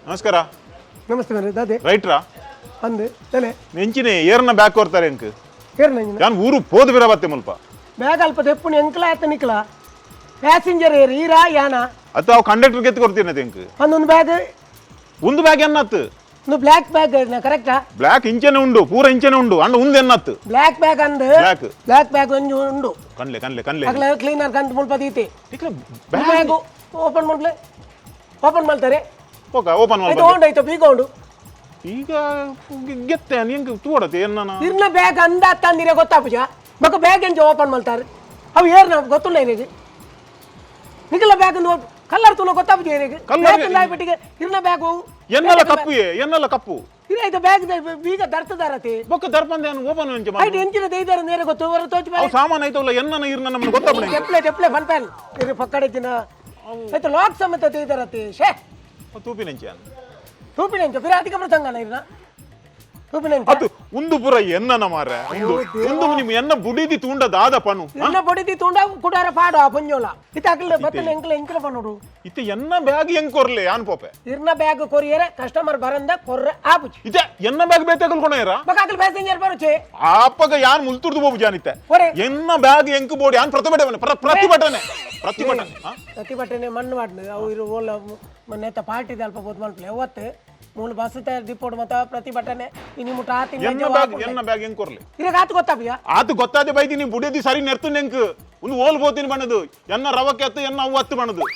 ನಮಸ್ಕಾರ. ನಮಸ್ತೆ ಮೇರೆ ದಾದೆ. ರೈಟ್ರಾ? ಅಂದು ತಲೆ. ನೆಂಚಿನೆ ಏರ್ನ ಬ್ಯಾಕ್ ಕೊರ್ತಾರೆ ಎಂಕ್? ಏರ್ನ ಇಂಜಿನ? ಯಾನ್ ಊರು ಪೋದು ಬಿರಬತ್ತೆ ಮುಲ್ಪ. ಬ್ಯಾಗ್ ಅಲ್ಪ ತೆಪ್ಪುನ ಎಂಕ್ಲ ಆತ ನಿಕ್ಲ ಪ್ಯಾಸೆಂಜರ್ ಏರ್ ಈರಾ ಯಾನ? ಅತ್ತ ಅವು ಕಂಡಕ್ಟರ್ ಗೆತ್ತು ಕೊಡ್ತೀನಿ ಎಂಕ್. ಒಂದೊಂದು ಬ್ಯಾಗ್. ಒಂದು ಬ್ಯಾಗ್ ಎನ್ನತ್ತು. ಒಂದು ಬ್ಲ್ಯಾಕ್ ಬ್ಯಾಗ್ ಕರೆಕ್ಟಾ? ಬ್ಲ್ಯಾಕ್ ಇಂಚನೆ ಉಂಡು, ಪೂರ ಇಂಚನೆ ಉಂಡು ಅಂಡ ಉಂದು ಎನ್ನತ್ತು. ಬ್ಲ್ಯಾಕ್ ಬ್ಯಾಗ್ ಅಂದು. Black. Black bag ಒಂಜಿ ಉಂಡು. ಕನ್ಲೆ ಕನ್ಲೆ ಕನ್ಲೆ. ಅಗಲ ಕ್ಲೀನರ್ ಕಂತು ಮುಲ್ಪ ದೀತೆ. ಇಕ್ಲ bag. Bag open ಮಾಡ್ಲೆ, open ಮಾಡ್ತಾರೆ. ಓಕ ಓಪನ್ ಆಯ್ತು. ಮಲ್ಪ. ಉಂಡು ಆಯ್ತು, ಬೀಗ ಉಂಡು. ಈಗ ಗೆತ್ತೆ ಎಂಕ್ ತೂಡತ್ತೆ ಎನ್ನನ. ಇರ್ನ ಬ್ಯಾಗ್ ಅಂದ ತಂದಿರ ಗೊತ್ತಾಪುಜ ಬೊಕ ಬ್ಯಾಗ್ ಎಂಚ ಓಪನ್ ಮಾಡ್ತಾರೆ? ಅವು ಏರ್ನ ಗೊತ್ತುಲ್ಲ ಇರಿಗೆ. ನಿಖಲ ಬ್ಯಾಗ್ ಕಲ್ಲರ್ ತೂನ ಗೊತ್ತಾಪುಜ ಇರಿಗೆ. Colour. ಪೆಟ್ಟಿಗೆ ಇರ್ನ ಬ್ಯಾಗ್. ಎನ್ನಲ ಕಪ್ಪು ಏ, ಎನ್ನಲ ಕಪ್ಪು. ಇಲ್ಲ, ಇದು ಬ್ಯಾಗ್ ಬೀಗ ದರ್ತದಾರತಿ. ಬೊಕ್ಕ ದರ್ಪಂದೆ ಓಪನ್ ಎಂಚ ಐಟ್ ಎಂಚಿನ ದೈದಾರ ನೇರ ಗೊತ್ತು ಹೊರ ತೋಚು. ಅವು ಸಾಮಾನು ಐತವಲ್ಲ, ಎನ್ನನ ಇರ್ನ ನಮ್ಮನ್ನ ಗೊತ್ತಾಪುಣ. ತೆಪ್ಲೆ ತೆಪ್ಲೆ ಫನ್ ಪ್ಯಾನ್ ಇರು ಪಕ್ಕಡೆ ದಿನ ಆಯ್ತು, ಲಾಕ್ ಸಮೇತ ತೆಯ್ದಾರತಿ ಶೇ. ತೂಪಿನೆಂಚ. ತೂಪಿನ ಎಂಚ ಫಿರ ಅಧಿಕ ಪ್ರಸಂಗನ ಇರ್ನ ತೂಪಿನ ಎಂಚ? ಅದು ಉಂದು ಪುರ ಎನ್ನನ ಮಾರ, ಉಂದು ಉಂದು ನಿಮ್ಮ ಎನ್ನ ಬುಡಿದಿ ತೂಂಡ ದಾದ ಪನು. ಇರ್ನ ಬಡಿದಿ ತೂಂಡ ಕುಡಾರ ಪಾಡು ಆ ಪಂಜೋಲ ಇತ್ತಾಕಲ್ ಬತ್ತನ ಎಂಕಲ ಎಂಕಲ ಪನೋಡು. ಇತ್ತೆ ಎನ್ನ ಬ್ಯಾಗ್ ಹೆಂಗ್ ಕೊರ್ಲೆ ಯಾನ್ ಪೋಪೆ. ಇರ್ನ ಬ್ಯಾಗ್ ಕೊರಿಯರೆ ಕಸ್ಟಮರ್ ಬರಂದ ಕೊರ್ರ ಆಪುಜಿ. ಇತ್ತೆ ಎನ್ನ ಬ್ಯಾಗ್ ಬೇತೆಗಲ್ಕೊಣೇರ. ಬಕಾಕಲ್ ಪ್ಯಾಸೆಂಜರ್ ಬರುಚೆ. ಆಪಗ ಯಾನ್ ಮುಲ್ತುರ್ದು ಹೋಗು ಜಾನಿತ್ತೆ. ಒರೆ. ಎನ್ನ ಬ್ಯಾಗ್ ಎಂಕ್ ಬೋಡಿ ಯಾನ್ ಪ್ರತಿಭಟನೆ ಪ್ರತಿಭಟನೆ ಪ್ರತಿಭಟನೆ ಆ? ಪ್ರತಿಭಟನೆ ಮಣ್ಣು ಮಾಡ್ನು ಅವು ಇರು ಓಲ ಮೊನ್ನೆ ಪಾರ್ಟಿ ಅಲ್ಪ ಬೋದ್ ಮಲ್ಪಲೆ ಅವತ್ತು ಮೂಲು ಬಸ್ ಡಿಪೋಟ್ ಮತ್ತ ಪ್ರತಿಭಟನೆ ಇನಿ ಮುಟ ಆತಿ. ಎನ್ನ ಬ್ಯಾಗ್, ಎನ್ನ ಬ್ಯಾಗ್ ಹೆಂಗ್ ಕೊರ್ಲೆ? ಇರಗ ಆತು ಗೊತ್ತಾಪಿಯ. ಆತು ಗೊತ್ತಾದೆ ಬೈದಿ, ನೀ ಬುಡಿದಿ ಸರಿ ನೆರ್ತು ನೆಂಕ್ ಒಂದು ಓಲ್ ಬೋತಿನ ಬಣ್ಣದು ಎನ್ನ ರವಕ್ಕೆ ಅತ್ತು ಎನ್ನ ಅವ್ವ ಅತ್ತು ಬಣ್ಣದು.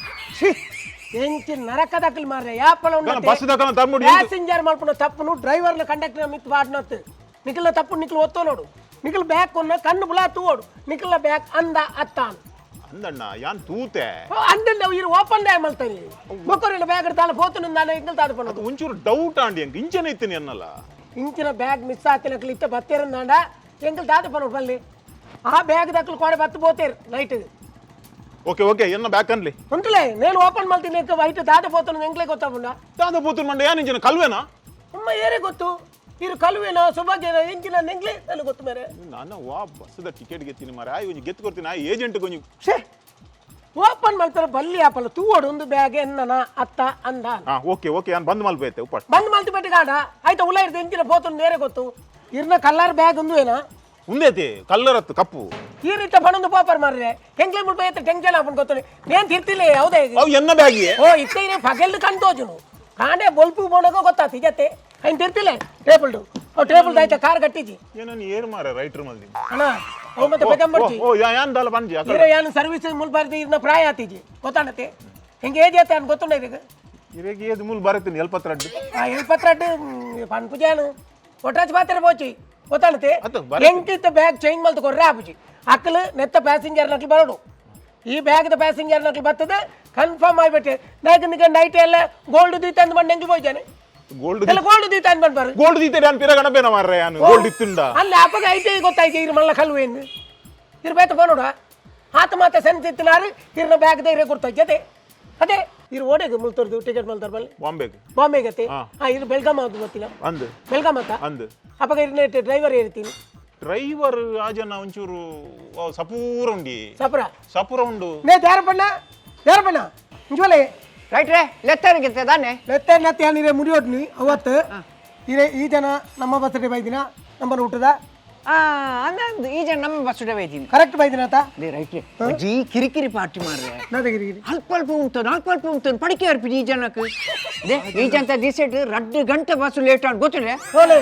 ಎಂಚಿ ನರಕದಕಲ್ ಮಾರ್ರೆ ಯಾಪಲ. ಬಸ್ ದಕನ ತಮ್ಮುಡಿ. ಪ್ಯಾಸೆಂಜರ್ ಮಲ್ಪುನ ತಪ್ಪುನು ಡ್ರೈವರ್ನ ಕಂಡಕ್ಟರ್ ಮಿತ್ ವಾಡ್ನತ್ತು ನಿಖಲ ತಪ್ಪು. ನಿಖಲ್ ಒತ್ತೋ ನೋಡು, ನಿಖಲ್ ಬ್ಯಾಗ್ ಕೊನ್ನ ಕಣ್ಣು ಬುಲಾ ತೂವೋಡು ನಿಖಲ ಬ್ಯಾಗ್ ಅಂದ ಅತ್ತಾನ್. ಅಂದಣ್ಣ ಯಾನ್ ತೂತೆ. ಅಂದಂಡ ಇರು ಓಪನ್ ಡ್ಯಾಮ್ ಮಲ್ತಾನೆ ಬೊಕ್ಕರಿನ ಬ್ಯಾಗ್ ತಾಲ ಪೋತುನ ದಾನ ಎಂಕಲ್ ತಾದ ಪನ್ನದು. ಅದು ಒಂಚೂರು ಡೌಟ್ ಆಂಡಿ ಎಂಕ್ ಇಂಚನೆ ಇತ್ತಿನಿ ಎನ್ನಲ್ಲ. ಇಂಚಿನ ಬ್ಯಾಗ್ ಮಿಸ್ ಆತಿನಕ್ಲು ಇತ್ತ ಬತ್ತೇರಂದಾಂಡ ಎಂಕಲ್ ದಾದ ಪನ್ನೋಡು ಬಲ್ಲಿ ಆ ಬ್ಯಾಗ್ ದಕ್ಕಲು ಕೋಡೆ ಬತ್ತು ಪೋತೇರು night. Okay okay, ಎನ್ನ ಬ್ಯಾಗ್ ಅನ್ಲಿ. ಉಂಟುಲೇ, నేను ಓಪನ್ ಮಲ್ತೀನಿ ವೈಟ್ ದಾದ ಪೋತುನ ಎಂಕ್ಲೆ ಗೊತ್ತಾಪುಂಡ. ದಾದ ಪೂತುನ್ ಮಂಡ ಯಾನ್ ಇಂಚಿನ ಕಲ್ವೇನಾ? ಅಮ್ಮ ಏರೇ ಗೊತ್ತು, ಇರು ಕಲುವೇನ ಸುಭಾಗ್ಯನ ಎಂಚಿನ ಎಂಕ್ಲೆ ನನಗೆ ಗೊತ್ತು ಮೇರೆ. ನಾನು ವಾ ಬಸ್ಸದ ಟಿಕೆಟ್ ಗೆತ್ತೀನಿ ಮಾರೆ ಆಯ್ ಒಂಜಿ ಗೆತ್ತು ಕೊಡ್ತೀನಿ ಆ ಏಜೆಂಟ್ ಕೊಂಜಿ. ಛೇ, ಓಪನ್ ಮಲ್ತಾರೆ ಬಲ್ಲಿ ಆಪಲ್ಲ ತೂವಡು ಒಂದು ಬ್ಯಾಗ್ ಎನ್ನನ ಅತ್ತ ಅಂದ. ಹಾ ಓಕೆ ಓಕೆ, ಯಾನ್ ಬಂದ್ ಮಲ್ಪೈತೆ ಉಪ್ಪಾಟ್. ಬಂದ್ ಮಲ್ತಿ ಪೆಟ್ಟಿಗಾಡ ಆಯ್ತಾ ಉಲ್ಲ ಇರ್ದು ಎಂಚಿನ ಪೋತುನ ನೇರೆ ಗೊತ್ತು ಇರ್ನ ಕಲ್ಲರ್ ಬ್ಯಾಗ್ ಒಂದು ಏನಾ. ಉಂದೈತಿ ಕಲ್ಲರ್ ಹತ್ತು ಕಪ್ಪು. ಈ ರೀತಿ ಪಣೊಂದು ಪೋಪರ್ ಮಾರ್ರೆ ಎಂಕ್ಲೆ ಮುಲ್ಪ ಐತೆ ಟೆನ್ಷನ್ ಆಪುಂಡು ಗೊತ್ತು ನೇನ್ ತಿರ್ತಿಲ್ಲ ಹೌದಾ ಈಗ? ಅವು ಎನ್ನ ಬ್ಯಾಗಿ. ಓ ಇತ್ತೆ ಇರೆ ಪಗೆಲ್ದು ಕಣ್ ತೋಜುನು ಕಾಂಡೆ ಬೊಲ್ಪು ಬೋಣಗ ಗೊತ್ತಾತಿ ಜತ್ತೆ ಐನ್ ತಿರ್ತಿಲ್ಲ ಟೇಬಲ್ ಅವು ಟೇಬಲ್ ಆಯ್ತಾ ಕಾರ್ ಕಟ್ಟಿಜಿ. ಏನನ್ ಏರ್ ಮಾರೆ ರೈಟರ್ ಮಲ್ದಿ. ಅಣ್ಣ ಅವು ಮತ್ತೆ ಬೆಗಂಬಡ್ಚಿ. ಓ ಯಾನ್ ದಾಲ ಪಂಜಿ ಅಕಡ. ಇರ ಯಾನು ಸರ್ವಿಸ್ ಮುಲ್ಬಾರ್ದು ಇರ್ನ ಪ್ರಾಯ ಆತಿಜಿ ಗೊತ್ತಾಣತೆ ಹಿಂಗೆ ಏಜ್ ಆತ ಅನ್ ಗೊತ್ತುಂಡ ಇದಕ್ಕೆ. ಇರೆಗೆ ಏದು ಮೂಲ್ ಬರತ್ತೀನಿ ಎಲ್ಪತ್ರಡ್ಡು. ಆ ಎಲ್ಪತ್ರಡ್ಡು ಪನ್ಪುಜಾನು ಒಟ್ರಾಜ್ ಪಾತ್ರೆ ಪೋಚಿ ಗೊತ್ತಾಣತೆ. ಅದು ಬರತ್ತೆ. ಎಂಕಿತ್ತ ಬ್ಯಾಗ್ ಚೇಂಜ್ ಮಲ್ತು ಕೊರ್ರೆ ಆಪುಜಿ ಅಕ್ಕಲು ನೆತ್ತ ಪ್ಯಾಸೆಂಜರ್ ನಕ್ಲು ಬರೋಡು ಈ ಬ್ಯಾಗ್ದ ಪ್ಯಾಸೆಂಜರ್ ನಕ್ಲು ಬರ್ತದೆ ಕನ್ಫರ್ಮ್ ಆಗಿಬಿಟ್ಟೆ ನಾಲ್ಕು ನಿಗ ನೈಟ್ ಎಲ್ಲ ಗೋಲ್ಡ್ ದೀತ ಅಂದ್ ಬಂದು ಎಂಗೆ ಹೋಯ್ತಾನೆ. ಗೋಲ್ಡ್. ಎಲ್ಲ ಗೋಲ್ಡ್ ದೀತ ಅಂದ್ ಬಂದು ಬಾರು. ಗೋಲ್ಡ್ ದೀತೆ ಯಾನ್ ಪಿರ ಗಣಪೇನ ಮಾರ್ರೆ, ಯಾನ್ ಗೋಲ್ಡ್ ಇತ್ತುಂಡ. ಅಲ್ಲಿ ಅಪ್ಪಗ ಐತೆ ಗೊತ್ತಾಯ್ತು ಇರ್ ಮಲ್ಲ ಕಲ್ವೇನು ಇರ್ ಬೇತ ನೋಡ ಆತ ಮಾತ ಸೆನ್ಸ್ ಇತ್ತಿನಾರು ಇರ್ನ ಬ್ಯಾಗ್ ಇರೇ ಕೊಡ್ತಾ ಜೊತೆ ಅದೇ ಇರ್ ಓಡೆಗೆ ಮುಲ್ತರ್ದು ಟಿಕೆಟ್ ಮಲ್ತಾರ ಬಲ್ಲಿ. ಬಾಂಬೆಗೆ. ಬಾಂಬೆ ಗತೆ ಹಾ ಇರ್ ಬೆಲ್ಗಾಮ್ ಅದು ಗೊತ್ತಿಲ್ಲ. ಅಂದು. ಬೆಲ್ಗಾಮ್ ಅತ್ತ. ಅಂದು. ಅಪ್ಪಗ ಇರ್ನ ಡ್ರೈವರ್ ಇರ್ತೀನಿ. ಡ್ರೈವರ್ ಆಜನ ಒಂಚೂರು ಅವ್ ಸಪೂರ ಉಂಡಿ. ಸಪ್ರ. ಸಪೂರ ಉಂಡು. ನೇ ದಾರಪಣ್ಣ ದಾರಪಣ್ಣ ಇಂಜೋಲೆ. ರೈಟ್ ರೇ ಲೆತ್ತರಿಗಿತ್ತೆ ತಾನೆ. ಲೆತ್ತೆ ನತ್ತೆ ನೀರೇ ಮುಡಿಯೋಟ್ನಿ ಅವತ್ತು ಇರೇ ಈ ಜನ ನಮ್ಮ ಬಸ್ ಬೈದಿನ ನಂಬರ್ ಊಟದ. ಆ ಅಂದ ಈ ಜನ ನಮ್ಮ ಬಸ್ ಬೈತೀನಿ. ಕರೆಕ್ಟ್ ಬೈದಿನ ಆತ. ಲೇ ರೈಟ್ ಜಿ ಕಿರಿಕಿರಿ ಪಾರ್ಟಿ ಮಾರ್ರೆ. ನಾದಗಿರಿ. ಅಲ್ಪ ಅಲ್ಪ ಉಂಟು ನಾಲ್ಕು ಅಲ್ಪ ಉಂಟು ಪಡಿಕೆ ಅರ್ಪಿ ಈ ಜನಕ್ಕೆ they ಈ ಜನ ದಿಸೆಟ್ ರಡ್ಡು ಗಂಟೆ ಬಸ್ ಲೇಟ್ ಆಗಿ ಗೊತ್ತಿಲ್ಲ. ಓಲೆ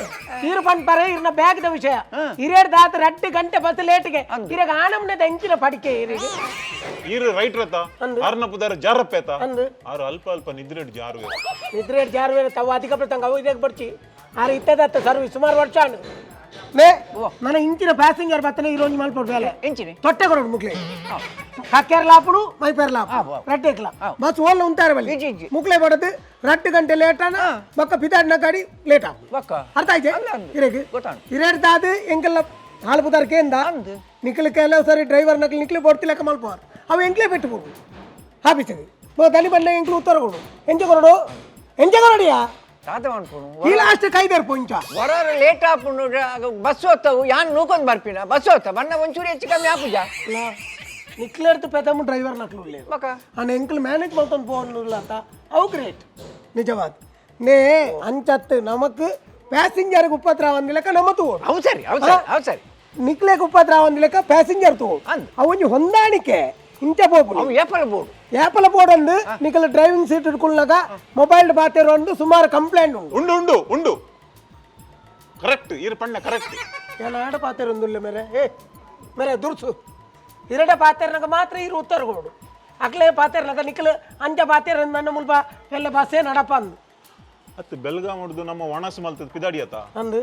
ಈರು ಪನ್ಪರೆ ಇರ್ನ ಬ್ಯಾಗ್ದ ವಿಷಯ ಹಿರಿಯರ್ ದಾತ ರಡ್ಡು ಗಂಟೆ ಬಸ್ ಲೇಟ್ಗೆ ಇರಗ ಆನಮ್ನೆ ಎಂಚಿನ ಪಡಿಕೆ ಇರಿಗೆ. ಈರು ರೈಟರ್ ಅತ್ತ ಅರ್ನ ಪುದಾರ ಜಾರಪ್ಪೇತ. ಅಂದು. ಆರು ಅಲ್ಪ ಅಲ್ಪ ನಿದ್ರೆಡ್ ಜಾರುವೆ. ನಿದ್ರೆ ಜಾರುವೆ ತಾವು ಅಧಿಕ ಪ್ರಸಂಗ ಅವು ಇದಕ್ಕೆ ಬರ್ಚಿ ಆರು ಇತ್ತದತ್ತ ಸರ್ವಿಸ್ ಸುಮಾರು ವರ್ಷ ಅನ್ನು ಮೇ ನನ್ನ ಇಂಚಿನ ಪ್ಯಾಸೆಂಜರ್ ಬತ್ತನೆ ಇರೋಂಜಿ ಮಲ್ಪೊಡು ಬೇಲೆ. ಎಂಚಿನಿ? ತೊಟ್ಟೆ ಕೊರಡು ಮುಕ್ಲೆ ಕಕ್ಕೇರ್ ಲಾಪುಡು ಮೈಪೇರ್ ಲಾಪು ರಡ್ಡೆ ಬಸ್ ಓಲ್ಲ ಉಂಟಾರೆ ಬಲ್ಲಿ. ಇಜ್ಜಿ, ಇಜ್ಜಿ. ಮುಕ್ಲೆ ಬಡದು ರಡ್ಡು ಗಂಟೆ ಲೇಟಾನ ಬೊಕ್ಕ ಪಿದಾಡಿನ ಗಾಡಿ ಲೇಟ್ ಆಪು. ಬೊಕ್ಕ. ಅರ್ಥ ಆಯ್ತೆ ಇರೆಗ್? ಗೊತ್ತಾಂಡು. ಇರೆಡ್ದಾದ್ ಎಂಕೆಲ್ಲ ಹಾಲು ಪುದಾರ್ ಕೇಂದ ನಿಖಲಕ್ಕೆಲ್ಲ ಸರಿ ಡ್ರೈವರ್ ನಕಲು ನಿಕ್ಲೆ ಬೋಡ್ತಿ ಲೆಕ್ಕ ಮಲ್ಪುವಾರ್ ಅವು ಎಂಕ್ಲೇ ಪೆಟ್ಟು ಕೊಡು ಆಫೀಸಿಗೆ ಬೋ ದನಿ ಬಣ್ಣ ಎಂಕ್ಲು ಉತ್ತರ ಕೊಡು ಎಂಚ ಕೊರಡು ಎಂಚ ಕೊರಡಿಯಾ. ತಾತ ಅನ್ಕೊಡು. ಈ ಲಾಸ್ಟ್ ಕೈದೇರ್ ಪುಂಚ. ಹೊರ ಲೇಟ್ ಆಪುಂಡು ಬಸ್ ಹೊತ್ತವು ಯಾನ್ ನೂಕೊಂದು ಬರ್ಪಿನ ಬಸ್ ಹೊತ್ತ ಬಣ್ಣ ಒಂಚೂರು ಹೆಚ್ಚು ಕಮ್ಮಿ ಆಪುಜ. ನಿಕ್ಲೆಡ್ತು ಪೆದಮು ಡ್ರೈವರ್ ನಕಲು ಉಲ್ಲೇರು. ಬೊಕ್ಕ. ಆಂಡ ಎಂಕ್ಲು ಮ್ಯಾನೇಜ್ ಮಲ್ತೊಂದು ಪೋವೊಂದುಲ್ಲ ಅಂತ ಅವು ಗ್ರೇಟ್ ನಿಜವಾದ. ನೇ ಅಂಚತ್ತು ನಮಕ್ ಪ್ಯಾಸೆಂಜರ್ ಉಪದ್ರ ಒಂದಿಲಕ ನಮ್ಮ ತೂವೊಡು. ಅವು ಸರಿ, ಅವು ಸರಿ, ಅವು ಸರಿ. ನಿಕ್ಲೆಗ್ ಉಪದ್ರ ಒಂದಿಲಕ ಪ್ಯಾಸೆಂಜರ್ ತೂವೊಡು. ಅಂದ್. ಅವು ಒಂಜಿ ಹೊಂದಾಣಿಕೆ ಇಂಚ ಪೋಪುನು. ಅವು ಏಪಲ ಬೋಡು. ಏಪಲ ಬೋಡಂದು ನಿಕಲ ಡ್ರೈವಿಂಗ್ ಸೀಟ್ ಇಟ್ಕೊಳ್ಳಾಗ ಮೊಬೈಲ್ ಬಾತೇರು ಒಂದು ಸುಮಾರು ಕಂಪ್ಲೇಂಟ್ ಉಂಡು. ಉಂಡು ಉಂಡು ಉಂಡು, ಕರೆಕ್ಟ್, ಇರ್ ಪಣ್ಣ ಕರೆಕ್ಟ್. ಏನಾಡ ಪಾತೆರೊಂದುಲ್ಲ ಮೇರೆ, ಏ ಮೇರೆ ದುರ್ಸು ಇರಡ ಪಾತೆರ್ನಾಗ ಮಾತ್ರ ಇರು ಉತ್ತರ ಕೊಡು. ಅಕ್ಲೆ ಪಾತೆರ್ನಾಗ ನಿಖಲ್ ಅಂಚ ಪಾತೆರ ನನ್ನ ಮುಲ್ಪ ಎಲ್ಲ ಬಸ್ಸೇ ನಡಪ ಅಂದು. ಅತ್ತು ಬೆಲ್ಗಾಮ್ ಹೊಡ್ದು ನಮ್ಮ ಒಣಸು ಮಲ್ತದ ಪಿದಾಡಿಯತ. ಅಂದು.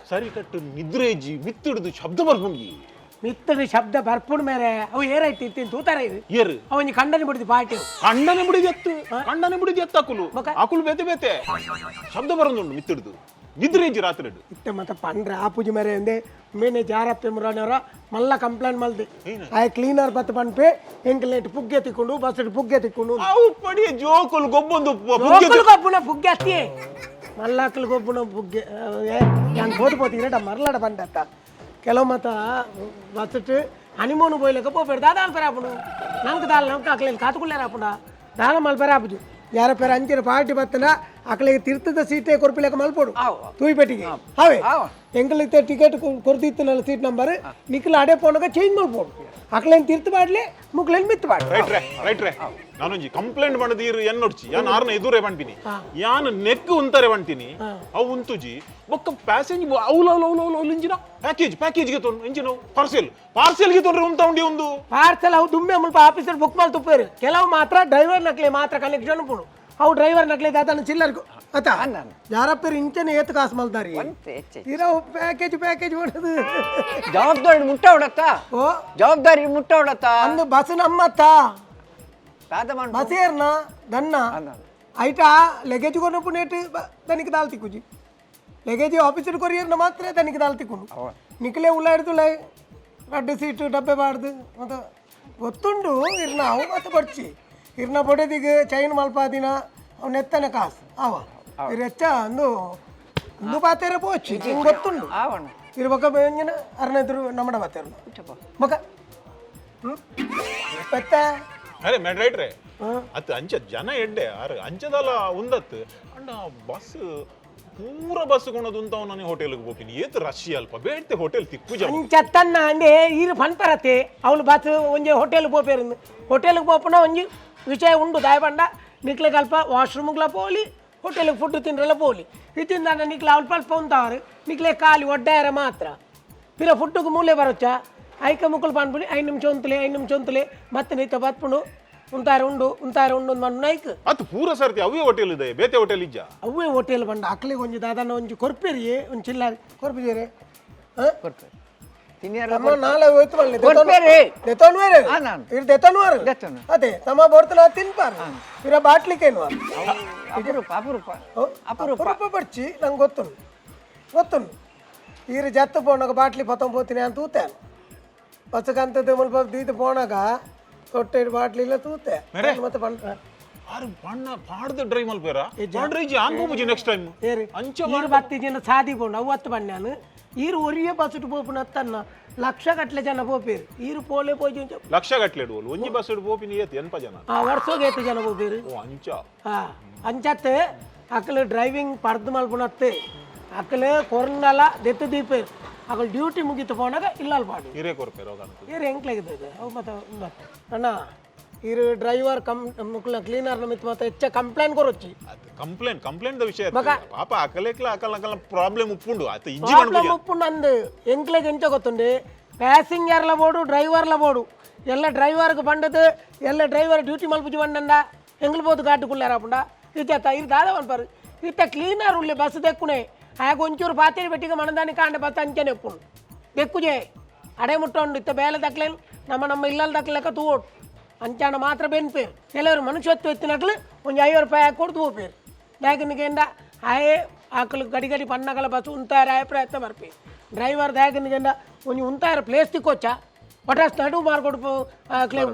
ಸರಿ ಕಟ್ಟು ನಿದ್ರೇಜಿ, ಮಿತ್ತಿಡ್ದು ಶಬ್ದ ಬರ್ಪುಂಗಿ. ಮಿತ್ತಡಿ ಶಬ್ದ ಬರ್ಪುಣ ಮೇರೆ, ಅವು ಏರೈತಿ ಇತ್ತೀನಿ ತೂತಾರೆ ಇದು. ಏರು? ಅವನಿಗೆ ಖಂಡನೆ ಬಿಡ್ದು ಪಾರ್ಟಿ. ಕಂಡನೆ ಬಿಡಿದ ಎತ್ತು, ಕಂಡನೆ ಬಿಡಿದ ಎತ್ತು ಅಕುಲು. ಬೊಕ? ಅಕುಲು ಬೇತೆ ಬೇತೆ ಶಬ್ದ ಬರೋದುಂಡು, ಮಿತ್ತಿಡ್ದು ನಿದ್ರೇಜಿ ರಾತ್ರಿ. ಇತ್ತೆ ಮತ್ತೆ ಪಂಡ್ರೆ ಆಪುಜಿ ಮೇರೆ ಅಂದೆ ಮೇನೆ ಜಾರಪ್ಪೆ ಮುರಾನವರ ಮಲ್ಲ ಕಂಪ್ಲೇಂಟ್ ಮಲ್ದಿ ಆಯ್ ಕ್ಲೀನರ್ ಬತ್ತ ಪನ್ಪೆ ಎಂಕಲ್ ಪುಗ್ಗೆ ತಿಕ್ಕೊಂಡು ಬಸ್ ಪುಗ್ಗೆ ತಿಕ್ಕೊಂಡು. ಅವು ಪಡಿಯ ಜೋಕುಲು ಗೊಬ್ಬೊಂದು ಪುಗ್ಗೆ. ಜೋಕುಲು ಗೊಬ್ಬುನ ಪುಗ್ಗೆ ಅತ್ತಿಯೇ, ಮಲ್ಲಾಕಲು ಗೊಬ್ಬುನ ಪುಗ್ಗೆ. ನಾನು ಬೋದು ಪೋತಿದ್ರೆ ಮರಲಾಡ ಬಂಡತ್ತ ಕೆಲವು ಮತ್ತ ಬಸ್ಸಿಟ್ಟು ಹನಿಮೂನ್ ಪೋಯ್ಲಕ್ಕ ಪೋಪೇರು ದಾದ ಪೇರ ಆಪುಂಡು ನಂಗೆ ದಾಲ ನಂಗೆ ಅಕ್ಲೆ ಕಾತುಕೊಳ್ಳಾರ ಆಪುಂಡ ದಾಲ ಮಲ್ಪೇರ ಆಪುಜು. ಯಾರ ಪೇರ ಅಂಚಿನ ಪಾರ್ಟಿ ಬತ್ತನ ಅಕ್ಲೆಗೆ ತಿರ್ತದ ಸೀಟೇ ಕೊರ್ಪಿಲಕ್ಕ ಮಲ್ಪೋಡು. ಆವು. ತೂಯಿ ಪೆಟ್ಟಿಗೆ ಹಾವೆ. ಆವು. ಎಂಕಲಿತ್ತೆ ಟಿಕೆಟ್ ಕೊರ್ದಿತ್ತನಲ್ಲ ಸೀಟ್ ನಂಬರ್, ನಿಖಲ್ ಅಡೆ ಪೋನಾಗ ಚೇಂಜ್ ಮಲ್ಪೋಡು. ಅಕ್ಲೇನು ತಿರ್ತು ಬಾಡ್ಲೆ, ಮುಕ್ಲೇನು ಮಿತ್ತು ಬಾಡ್ಲೆ. ರೈಟ್ ರೇ, ರೈಟ್ ರೇ. ನಾನೊಂಜಿ ಕಂಪ್ಲೇಂಟ್ ಮಾಡದೀರು ಎನ್ನೊಡ್ಚಿ, ಯಾನ್ ಆರ್ನ ಎದುರೇ ಬಂತೀನಿ, ಯಾನ್ ನೆಕ್ ಉಂತಾರೆ ಬಂತೀನಿ, ಅವು ಉಂತುಜಿ. ಬೊಕ್ಕ ಪ್ಯಾಸೆಂಜ್ ಅವ್ಲು ಅವ್ಲು ಅವ್ಲು ಅವ್ಲು ಅವ್ಲು ಇಂಜಿನ ಪ್ಯಾಕೇಜ್ ಪ್ಯಾಕೇಜ್ಗೆ ತೊಂಡು engine parcel ಪಾರ್ಸೆಲ್ಗೆ ತೊಂದ್ರೆ ಉಂತ ಉಂಡಿ ಒಂದು. ಪಾರ್ಸೆಲ್ ಅವು ದುಮ್ಮೆ ಮುಲ್ಪ ಆಫೀಸರ್ ಬುಕ್ ಮಾಡಿ ತುಪ್ಪೇರು. ಕೆಲವು ಮಾತ್ರ ಡ್ರೈವರ್ ನಕ್ಲೆ ಮಾತ್ರ ಕನೆಕ್ಷನ್ ಉಂಟು. ಅವು ಡ್ರೈವರ್ ನಕ್ಲೆ ದಾದನ ಚಿಲ್ಲರ್ ಅತ್ತ. ಅನ್ನ, ಅನ್ನ. ಯಾರಪ್ಪೇರು ಇಂಚನೆ ಏತು ಕಾಸು ಮಲ್ದಾರಿ. ಒಂತೆ ಹೆಚ್ಚೆ. ಇರೋ ಪ್ಯಾಕೇಜ್ ಪ್ಯಾಕೇಜ್ ಹೊಡೆದು. ಜವಾಬ್ದಾರಿ ಮುಟ್ಟ ಹೊಡತ್ತ. ಓ. ಜವಾಬ್ದಾರಿ ಮುಟ್ಟ ಹೊಡತ್ತ. ಅಂದು ಬಸ್ ನಮ್ಮತ್ತ. ದಾದ ಮಾಡ್. ಬಸ್ ಏರ್ನ ದನ್ನ. ಅನ್ನ. ಐಟ ಲಗೇಜ್ ಕೊನಪ್ಪು ನೇಟ್ ತನಿಖೆ ದಾಲ್ ತಿಕ್ಕುಜಿ. ಲಗೇಜ್ ಆಫೀಸರ್ ಕೊರಿಯರ್ನ ಮಾತ್ರ ತನಿಖೆ ದಾಲ್ ತಿಕ್ಕೊಂಡು. ನಿಖಲೇ ಉಳ್ಳಾಡ್ದುಲ್ಲ ರಡ್ಡು ಸೀಟು ಡಬ್ಬೆ ಬಾರ್ದು ಮತ್ತು ಗೊತ್ತುಂಡು ಇರ್ನ ಅವು ಮತ್ತೆ ಬಡ್ಚಿ ಇರ್ನ ಬೊಡೆದಿಗೆ ಚೈನ್ ಮಲ್ಪಾದಿನ ಅವು ನೆತ್ತನೆ ಕಾಸು ಅವ ಇರ್ ಹೆಚ್ಚ ಅಂದು ಅಂದು ಪಾತೇರ ಪೋಚಿ ಹಿಂಗೆ ಗೊತ್ತುಂಡು. ಆವಣ್ಣ. ಇರ್ ಬೊಕ್ಕ ಬೇಂಜನ ಅರ್ನೆದ್ರು ನಮ್ಮಡ ಪಾತೇರು ಬೊಕ್ಕ ಹ್ಞೂ ಪತ್ತ. ಅರೆ ಮೇಡ್ ರೈಟ್ ರೇ. ಅತ್ ಅಂಚ ಜನ ಎಡ್ಡೆ ಆರ್ ಅಂಚದಲ್ಲ ಉಂದತ್ ಅಂಡ ಬಸ್ ಪೂರ ಬಸ್ ಕೊಣದು ಉಂತಾವ್. ನಾನು ಹೋಟೆಲ್ಗೆ ಹೋಗ್ತೀನಿ, ಏತ್ ರಶ್ ಅಲ್ಪ ಬೇಡ್ತೆ ಹೋಟೆಲ್ ತಿಕ್ಕುಜ. ಅಂಚತ್ತನ್ನ ಅಂದೆ ಈರು ಪನ್ಪರತೆ ಅವಳು ಬಸ್ ಒಂಜಿ ಹೋಟೆಲ್ ಪೋಪೇರಿಂದು. ಹೋಟೆಲ್ಗೆ ಪೋಪುನ ಒಂಜಿ ವಿಷಯ ಉಂಡು ದಾಯಬಂಡ ನಿಕ್ಲೆ ಅಲ್ಪ ವಾಶ್ರೂಮ್ಗ್ಲ ಪೋಲಿ, ಹೋಟೆಲ್ಗೆ ಫುಡ್ ತಿನ್ರೆಲ್ಲ ಪೋಲಿ. ಇತ್ತಿಂದ ನಿಕ್ಲೆ ಅಲ್ಪ ಅಲ್ಪ ಉಂತಾವರು ನಿಕ್ಲೆ ಖಾಲಿ ಒಡ್ಡಾಯರ ಮಾತ್ರ ಪಿರ ಫುಡ್ಡುಗೆ ಮೂಲೆ ಬರೋಚ್ಚ ಐಕ ಮುಕ್ಕಲು ಪನ್ಪುನಿ 5 ನಿಮಿಷ ಉಂತಲೆ, 5 ನಿಮಿಷ ಉಂತಲೆ ಮತ್ತೆ ನೀತ ಬತ್ಪುಣು ಉಂತಾರೆ ಉಂಡು ಉಂತಾರೆ ಉಂಡು ಮಣ್ಣು ಐಕ್. ಅತ್ ಪೂರ ಸರ್ತಿ ಅವೇ ಹೋಟೆಲ್ ಇದೆ, ಬೇತೆ ಹೋಟೆಲ್ ಇಜ್ಜ. ಅವೇ ಹೋಟೆಲ್ ಬಂಡ ಅಕ್ಲಿಗೆ ಒಂಜಿ ದಾದನ ಒಂಜಿ ಕೊರ್ಪೇರಿ ಒಂಜಿ ಚಿಲ್ಲ ಕೊರ್ಪಿಜೇರೆ ಹಾಂ. ಕೊರ್ಪೆ ತಿನ್ನಿಯರ. ತಮ್ಮ ನಾಳೆ ಹೋಯ್ತು ಮಲ್ಲೆ. ಕೊರ್ಪೇರಿ. ದೆತೊನ್ವೇರು. ಆ, ನಾನು. ಇರ್ ದೆತೊನ್ವಾರು. ದೆತೊನು. ಅದೇ ತಮ್ಮ ಬೋಡ್ತನ ತಿನ್ಪಾರು ಇರ ಬಾಟ್ಲಿಕೇನು. ಅಪರೂಪ ಅಪರೂಪ ಅಪರೂಪ. ಅಪರೂಪ ಬರ್ಚಿ ನಂಗೆ ಗೊತ್ತುಂಡು ಗೊತ್ತುಂಡು. ಈರು ಜತ್ತು ಪೋನಾಗ ಬಾಟ್ಲಿ ಪತ್ತೊಂಬ ಪೋತೀನಿ ಅಂತ ತೂತೆ ಬಸ್ಸಕ್ಕಂತದ್ದು ಮುಲ್ಪ ದೀತು ಪೋನಾಗ ತೊಟ್ಟೆ ಬಾಟ್ಲಿ ಇಲ್ಲ ತೂತೆ ಮತ್ತೆ ಪಂಡ. ಆರ್ ಬಣ್ಣ ಪಾಡ್ದ ಡ್ರೈ ಮಲ್ಪೇರ ಪಾಡ್ರೆ ಇಜ್ಜಿ ಆನ್ ಪೋಪುಜಿ ನೆಕ್ಸ್ಟ್ ಟೈಮ್. ಏರು? ಅಂಚ. ಈರು ಬತ್ತಿ ಜನ ಸಾದಿ ಪೋಂಡು ಅವು ಹತ್ತು ಬಣ್ಣಾನು ಈರು ಒರಿಯೇ ಬಸ್ಸುಟ್ಟು ಪೋಪುನ ಹತ್ತನ್ನ ಲಕ್ಷ ಗಟ್ಟಲೆ ಜನ ಪೋಪೇರು ಈರು ಪೋಲೆ ಪೋಜಿ ಒಂಚ. ಲಕ್ಷ ಗಟ್ಲೆ ಇಡುವಲ್ ಒಂಜಿ ಬಸ್ ಇಡು ಪೋಪಿನಿ ಏತ್ ಎನ್ಪ ಜನ. ಆ ವರ್ಷೋಗೆ ಏತು ಜನ ಪೋಪೇರು. ಓ ಅಂಚ. ಹಾ ಅಂಚತ್ತೆ ಅಕಲು ಡ್ರೈವಿಂಗ್ ಪರ್ದು ಮಲ್ಪುನತ್ತೆ ಅಕಲು ಕೊರ್ನಲ ದೆತ್ತು ದೀಪೇರು ಅಕಲು ಡ್ಯೂಟಿ ಮುಗಿತು ಪೋನಾಗ ಇಲ್ಲಲ್ ಪಾಡು. ಹಿರೇ ಕೊರ್ಪೇರ ಹೋಗಂತ. ಏರು ಎಂಕ್ಲಾಗಿದೆ ಅವು ಮತ್ತೆ ಮತ್ತೆ ಅಣ್ಣ ಇರು ಡ್ರೈವರ್ ಕಮ್ ಮುಕ್ಲ ಕ್ಲೀನರ್ ಮಿತ್ ಮತ್ತೆ ಹೆಚ್ಚ ಕಂಪ್ಲೇಂಟ್ ಕೊರೊಚ್ಚಿ. Complaint complaint the ವಿಷಯ ಅತ್ತ. ಪಾಪ ಅಕಲೇಕ್ಲ ಅಕಲ್ ಅಕಲ ಪ್ರಾಬ್ಲಮ್ ಉಪ್ಪುಂಡು ಅತ್ತ ಇಜ್ಜಿ. ಪ್ರಾಬ್ಲಮ್ ಉಪ್ಪು ನಂದು ಎಂಕ್ಲೆಗ್ ಎಂಚ ಗೊತ್ತುಂಡು ಪ್ಯಾಸೆಂಜರ್ಲ ಬೋಡು ಡ್ರೈವರ್ಲ ಬೋಡು ಎಲ್ಲ ಡ್ರೈವರ್ಗೆ ಬಂಡದು ಎಲ್ಲ ಡ್ರೈವರ್ ಡ್ಯೂಟಿ ಮಲ್ಪುಜಿ ಬಂಡಂಡ ಎಂಗ್ಲು ಬೋದು ಘಾಟು ಕುಲ್ಲಾರ ಪುಂಡ ಇತ್ತ ಇರು ದಾದ ಪನ್ಪರು ಇತ್ತ ಕ್ಲೀನರ್ ಉಳ್ಳೆ ಬಸ್ ದೆಕ್ಕುನೆ ಆಗ ಒಂಚೂರು ಪಾತೇರಿ ಬೆಟ್ಟಿಗೆ ಮಣದಾನಿ ಕಾಂಡ ಬಸ್ ಅಂಚನೆ ಎಪ್ಪುಂಡು ದೆಕ್ಕುಜೆ ಅಡೆ ಮುಟ್ಟೊಂಡು ಇತ್ತ ಬೇಲೆ ದಕ್ಲೇನ್ ನಮ್ಮ ನಮ್ಮ ಇಲ್ಲಲ್ ದಕ್ಲೆಕ್ಕ ತೂವೋಡು ಅಂಚಾಣ ಮಾತ್ರ ಬೆನ್ಪೇರು. ಕೆಲವರು ಮನುಷ್ಯತ್ವ ಎತ್ತಿನಕ್ಲು ಒಂಜಿ 50 ರೂಪಾಯಿ ಹಾಕಿ ಕೊಡು ತೂಪೇರು ದಾಯಕನಿಗೆ ಆಯೆ ಆಕಲು ಗಡಿ ಗಡಿ ಪನ್ನಗಲ ಬಸ್ ಉಂತಾರ ಆಯ ಪ್ರಯತ್ನ ಬರ್ಪಿ ಡ್ರೈವರ್ ದಾಯಕನಿಗೆ ಒಂಜಿ ಉಂತಾರ ಪ್ಲೇಸ್ ತಿಕ್ಕೋಚ ಪಟಾಸ್ ನಡು ಮಾರ್ಕೊಡು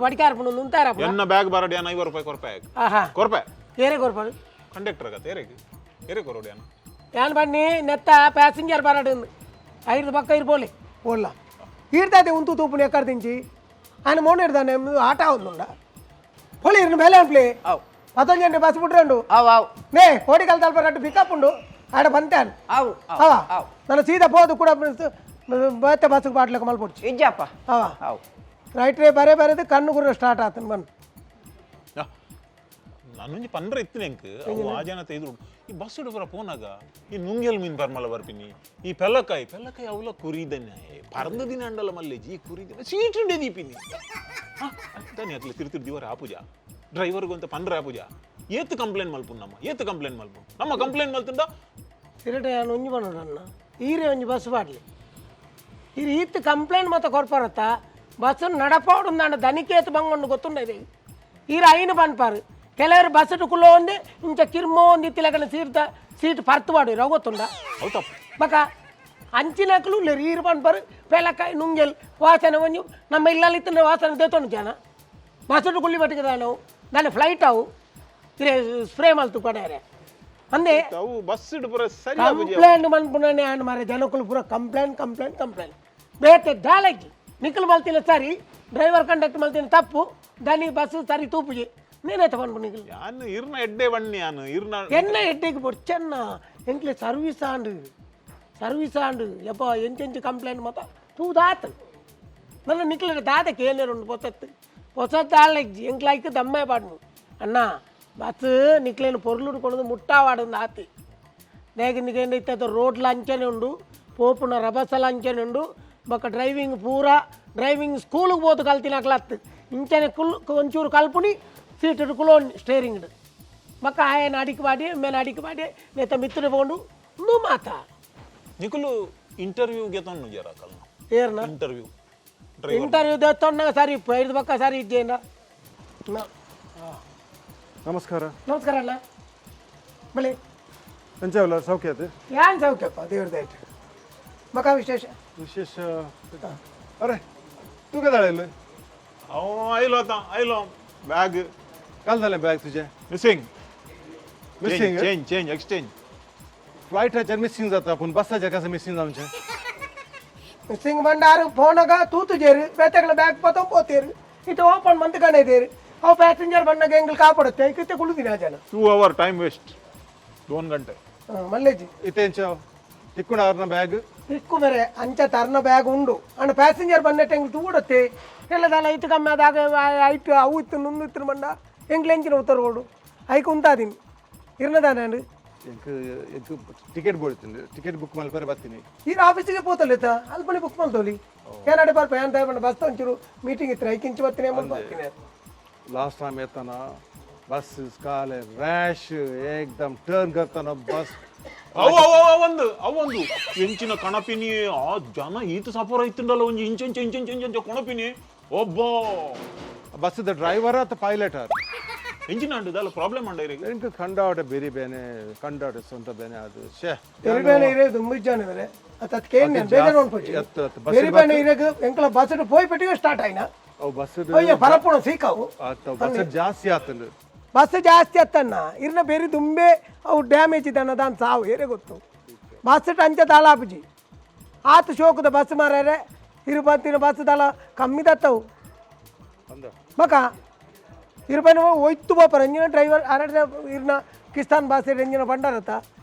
ಬಡಿಕಾರ ಪುಂಡು ಉಂತಾರ. ಎನ್ನ ಬ್ಯಾಗ್ ಬರಡಿ ಯಾನ್ 50 ರೂಪಾಯಿ ಕೊರ್ಪೆ. ಆಹಾ. ಕೊರ್ಪೆ. ಏರೆ ಕೊರ್ಪಾಡು. ಕಂಡಕ್ಟರ್ ಆಗತ್ತೆ ಏರೆಗ್ ಏರೆ ಕೊರೋಡಿ ಯಾನ್. ಯಾನ್ ಬನ್ನಿ ನೆತ್ತ ಪ್ಯಾಸೆಂಜರ್ ಬರಡು ಐದು ಪಕ್ಕ ಇರ್ಬೋಲಿ ಓಡ್ಲ ಈಡ್ತಾದೆ ಉಂತು ತೂಪುನ ಎಕ್ಕಡ ತಿಂಚಿ ఆయన ಮೋನ್ ಹಿಡ್ದಾನೆ ಆಟ ಒಂದುಂಡ ಪೊಲಿ ಇರ್ನ ಬೇಲೆ ಅನ್ಪ್ಲಿ. ಅವು. ಪತ್ತೊಂಜಿ ಗಂಟೆ ಬಸ್ ಬಿಟ್ರಂಡು. ಅವ್ ಅವ್. ನೇ ಕೋಡಿಕಲ್ ತಲ್ಪ ರಟ್ಟು ಪಿಕಪ್ ಉಂಡು, ಆಡ ಬಂತಾನ್. ಅವ್. ಅವ. ಅವ್. ನನ್ನ ಸೀದಾ ಪೋದು ಕೂಡ ಬೇತೆ ಬಸ್ಗೆ ಬಾಟ್ಲಕ್ಕೆ ಮಲ್ಪೊಡ್ಚಿ. ಇಜ್ಜಪ್ಪ. ಅವ. ಅವ್. ರೈಟ್ ರೇ, ಬರೇ ಬರೇದು ಕಣ್ಣು ಗುರು ಸ್ಟಾರ್ಟ್ ಆತನ ಬನ್. ನಾನೊಂಜಿ ಪಂಡ್ರ ಇತ್ತಿನ ಎಂಕ್ ಅವು ಆ ಜನ ಎದುರು ಈ ಬಸ್ ಪೂರ ಪೋನಾಗ ಈ ನುಂಗೆಲ್ ಮೀನ್ ಪರ್ಮಲ ಬರ್ಪಿನಿ, ಈ ಪೆಲ್ಲಕಾಯಿ ಪೆಲ್ಲಕಾಯಿ ಅವಲ ಕುರಿದನೆ ಪರಂದ ದಿನ ಅಂಡಲ ಮಲ್ಲೇಜಿ ಈ ಕುರಿದನೆ ಸೀಟ್ ಉಂಡೆ ದೀಪಿನಿ ತಾನೆ ಅಕ್ಲೆ ತಿರು ತಿರು ದಿವರ ಆಪುಜ ಡ್ರೈವರ್ಗೂ ಅಂತ ಪಂಡ್ರ ಆಪುಜ. ಏತ್ ಕಂಪ್ಲೇಂಟ್ ಮಲ್ಪು ನಮ್ಮ, ಏತ್ ಕಂಪ್ಲೇಂಟ್ ಮಲ್ಪು ನಮ್ಮ, ಕಂಪ್ಲೇಂಟ್ ಮಲ್ತುಂಡ. ಸಿರಟೆ ನಾನು ಒಂಜಿ ಬಂಡು ಅಣ್ಣ, ಈರೆ ಒಂಜಿ ಬಸ್ ಬಾಡ್ಲಿ ಇದು ಈತ್ ಕಂಪ್ಲೇಂಟ್ ಮತ್ತೆ ಕೊರ್ಪರತ್ತ ಬಸ್ ನಡಪಾಡು ನಾಡ ದನಿಕೇತ್ ಬಂಗೊಂಡು ಗೊತ್ತುಂಡ ಇದೆ. ಈರ ಐನು ಪನ್ಪಾರು ಕೆಲವರು ಬಸ್ ಕುಲ್ಲೋ ಒಂದೆ ಇಂಚ ಕಿರ್ಮೋ ಒಂದು ಇತ್ತಿಲಕನ ಸೀಟ್ ಸೀಟ್ ಪರ್ತು ಪಾಡು ಗೊತ್ತುಂಡ. ಅವು ತಪ್ಪು. ಬಕ ಅಂಚಿನಕಲು ಉಲ್ಲೇರು ಈರು ಪನ್ಪಾರು ಪೆಲಕಾಯಿ ನುಂಗೆಲ್ ವಾಸನೆ ಒಂಜಿ ನಮ್ಮ ಇಲ್ಲಲ್ಲಿ ಇತ್ತಿನ ವಾಸನೆ ದೇತೊಂಡು ಜನ ಬಸ್ ಕುಳ್ಳಿ ಪಟ್ಟಿಗೆ ನಾವು ದಾನೆ ಫ್ಲೈಟ್ ಅವು ಇರೆ ಸ್ಪ್ರೇ ಮಲ್ತು ಕೊಡಾರೆ ಅಂದೆ. ಅವು ಬಸ್ ಪೂರ ಸರಿ ಆಪುಜಿ. ಕಂಪ್ಲೇಂಟ್ ಮನ್ಪುಣನೆ ಆಂಡ್ ಮಾರೆ, ಜನಕ್ಕಳು ಪೂರ complaint complaint complaint ಬೇತೆ ದಾಲಕ್ಕಿ ನಿಖಲ್ ಮಲ್ತಿನ ಸರಿ, ಡ್ರೈವರ್ ಕಂಡಕ್ಟ್ ಮಲ್ತಿನ ತಪ್ಪು, ದನಿ ಬಸ್ ಸರಿ ತೂಪುಜಿ ನೀನೈತ ಪನ್ಪು ನಿಖಲ್. ಯಾನ್ ಇರ್ನ ಎಡ್ಡೆ ಬಣ್ಣಿ ಯಾನ್ ಇರ್ನ. என்ன எட்டேக்கு பொடிச்சன்னா எங்களை சர்வீஸ் ஆண்டு ಸರ್ವಿಸ್ ಆಂಡು ಯಪ್ಪ ಎಂಚೆಂಚು ಕಂಪ್ಲೇಂಟ್ ಮಾತ ತೂದಾತು. ನನ್ನ ನಿಕ್ಲ ದಾದ ಕೇಳೇರು ಉಂಡು ಪೊಸತ್ತು ಪೊಸತ್ತು ಆಳಜ್ಜಿ ಎಂಕ್ಲಾಯ್ಕ್ ದಮ್ಮೆ ಪಾಡ್ನು ಅಣ್ಣ. ಬಸ್ ನಿಕ್ಲೇನು ಪೊರ್ಲುಡು ಕೊಡೋದು ಮುಟ್ಟಾವಾಡೊಂದು ಆತಿ ದೇಗ ನಿಕೇಂಡ ಇತ್ತ ರೋಡ್ಲ ಅಂಚನೆ ಉಂಡು, ಪೋಪುನ ರಬಸಲ ಅಂಚನೆ ಉಂಡು. ಬೊಕ್ಕ ಡ್ರೈವಿಂಗ್ ಪೂರ ಡ್ರೈವಿಂಗ್ ಸ್ಕೂಲಿಗೆ ಪೋತು ಕಲ್ತಿನಕ್ಲತ್ತು ಇಂಚನೆ ಕುಲ್ ಒಂಚೂರು ಕಲ್ಪುನಿ ಸೀಟ್ ಕುಲೋನ್ ಸ್ಟೇರಿಂಗ್ ಬೊಕ್ಕ ಆಯನ ಅಡಿಕ್ ಪಾಡಿ ಮೇನ ಅಡಿಕ್ ಪಾಡಿ ನೇತ ಮಿತ್ರ ಪೋಂಡು ಇಂದು ಮಾತ. ನಿಕುಲು ಇಂಟರ್ವ್ಯೂಗೆ ತೊನ್ನು ಜರ ಕಲ್ನ. ಏರ್ನ? Interview driver. Interview ದೇವಸ್ಥಾನ ಸರಿ ಐದು ಪಕ್ಕ ಸರಿ ಇದ್ದೇನ. ನಮಸ್ಕಾರ. ನಮಸ್ಕಾರ ಅಣ್ಣ, ಬಳಿ. ಎಂಚವಲ್ಲ, ಸೌಖ್ಯ ಅದು? ಏನ್ ಸೌಖ್ಯಪ್ಪ, ದೇವ್ರದಾಯ್ತು. ಮಕ ವಿಶೇಷ? ವಿಶೇಷ ಅರೆ ತೂಕದಾಳೆ ಇಲ್ಲ. ಅವ ಐಲೋ ಆತ ಐಲೋ ಬ್ಯಾಗ್. ಕಾಲ್ದಲ್ಲ ಬ್ಯಾಗ್ ತುಜೆ? Missing. Missing? Change change exchange. फ्लायटाचेर missing जाता पूण बसाचेर कसं मिसिंग जावचें? ಮಿಸ್ಸಿಂಗ್ ಬಂಡಾರು ಫೋನಾಗ ತೂತು ಜೇರು ಬೇತೆಗಳ ಬ್ಯಾಗ್ ಪತ್ತೋ ಪೋತೇರು ಇಟ್ಟು ಓಪನ್ ಮಂತ್ ಕಾಣೇದೇರು ಅವು ಪ್ಯಾಸೆಂಜರ್ ಬಂದಾಗ ಎಂಗ್ಲು ಕಾಪಾಡುತ್ತೆ ಐಕಿತ್ತೆ ಕುಳಿದಿನ ಜನ. 2 hour time waste, 2 ಗಂಟೆ. ಮಲ್ಲೇಜಿ. ಇತ್ತೆಂಚ ತಿಕ್ಕುಣ ಅವ್ರನ್ನ ಬ್ಯಾಗ್? ಇಕ್ಕು ಮೇರೆ ಅಂಚ ತರ್ನ ಬ್ಯಾಗ್ ಉಂಡು ಅಂಡ್ ಪ್ಯಾಸೆಂಜರ್ ಬಂದಟ್ಟ ಎಂಗ್ಲು ತೂಡತ್ತೆ ಎಲ್ಲದಲ್ಲ ಇತ್ತು ಕಮ್ಮಿ ಅದಾಗ ಐಟು ಅವು ಇತ್ತು ನುಂದು ಇತ್ತು ಬಂಡ ಎಂಗ್ಲು ಎಂಚಿನ ಉತ್ತರ ಕೊಡು ಐಕ್ ಉಂತಾದೀನಿ ಇರ್ನದಾನ. ಎಂಕ್ ಎಂಕ್ ಟಿಕೆಟ್ ಬೋಡ್ತೀನಿ, ಟಿಕೆಟ್ ಬುಕ್ ಮಲ್ಪರೆ ಬರ್ತೀನಿ. ಈ ಆಫೀಸಿಗೆ ಪೋತಲ್ಲ ಅಲ್ಪನೆ ಬುಕ್ ಮಲ್ತೋಲಿ ಏನಾಡೆ ಬರ್ಪ ಏನ್ ಬಂಡ ಬಸ್ ಒಂಚೂರು ಮೀಟಿಂಗ್ ಇತ್ತು ಐಕಿಂಚು ಬರ್ತೀನಿ ಬರ್ತೀನಿ. लास्ट टाइम येताना बस काले रॅश एकदम टर्न करताना बस. ಅವು ಅವು ಅವು ಒಂದು ಅವೊಂದು ಎಂಚಿನ ಕಣಪಿನಿ ಆ ಜನ ಈತ ಸಫರ್ ಐತುಂಡಲ್ಲ ಒಂಜಿ ಇಂಚೆಂಚ ಇಂಚೆಂಚ ಇಂಚೆಂಚ ಕೊಣಪಿನಿ ಒಬ್ಬ. बस the driver ಅಥವಾ ಪೈಲಟ್ ಆರ್? ಎಂಚಿನ ಅಂಡು ದಾಲ ಪ್ರಾಬ್ಲಮ್ ಅಂಡ ಇರಿಗೆ? ಎಂಕ್ ಕಂಡಾಟ ಬೆರಿ ಬೇನೆ, ಕಂಡಾಟ ಸ್ವಂತ ಬೇನೆ ಅದು ಶೇ. ಬೆರಿಬೇನೆ ಇರೇ ದುಂಬಿಜ್ಜಾನೆ ಬೇರೆ ಅತ್ತ ಕೇನ್ ಬೇಜಾರು ಅನ್ಪೊಚ್ಚಿ. ಎತ್ತು ಎತ್ತು ಬಸ್. ಬೆರಿಬೇನೆ ಇರೇಗ್ ಎಂಕಲ ಬಸ್ ಪೋಯ್ ಪೆಟ್ಟಿಗೆ ಸ್ಟಾರ್ಟ್ ಆಯ್ನ. ಅವು ಬಸ್. ಅಯ್ಯ ಪರಪುಣ ಸೀಕಾವು. ಬಸ್ ಜಾಸ್ತಿ ಆತಂದು. ಬಸ್ ಜಾಸ್ತಿ ಅತ್ತಣ್ಣ, ಇರ್ನ ಬೇರೆ ದುಂಬೆ ಅವು ಡ್ಯಾಮೇಜ್ ಇದ್ದಾನ ದಾನ್ ಸಾವು ಏರೆ ಗೊತ್ತು. ಬಸ್ ಅಂಚ ತಾಳಾಪುಜಿ ಆತ ಶೋಕದ ಬಸ್ ಮಾರಾರೆ ಇರು ಬಂತಿನ ಬಸ್ ತಾಳ ಕಮ್ಮಿ ದತ್ತವು. ಅಂದ. ಮಕ ಇರುಪೈನ ಒಯ್ತು ಬೋಪರ ಎಂಜಿನ ಡ್ರೈವರ್ ಅರಡ ಇರ್ನ ಕಿಸ್ತಾನ್ ಬಸ್ ಎಂಜಿನ ಬಂಡಾರತ್ತ.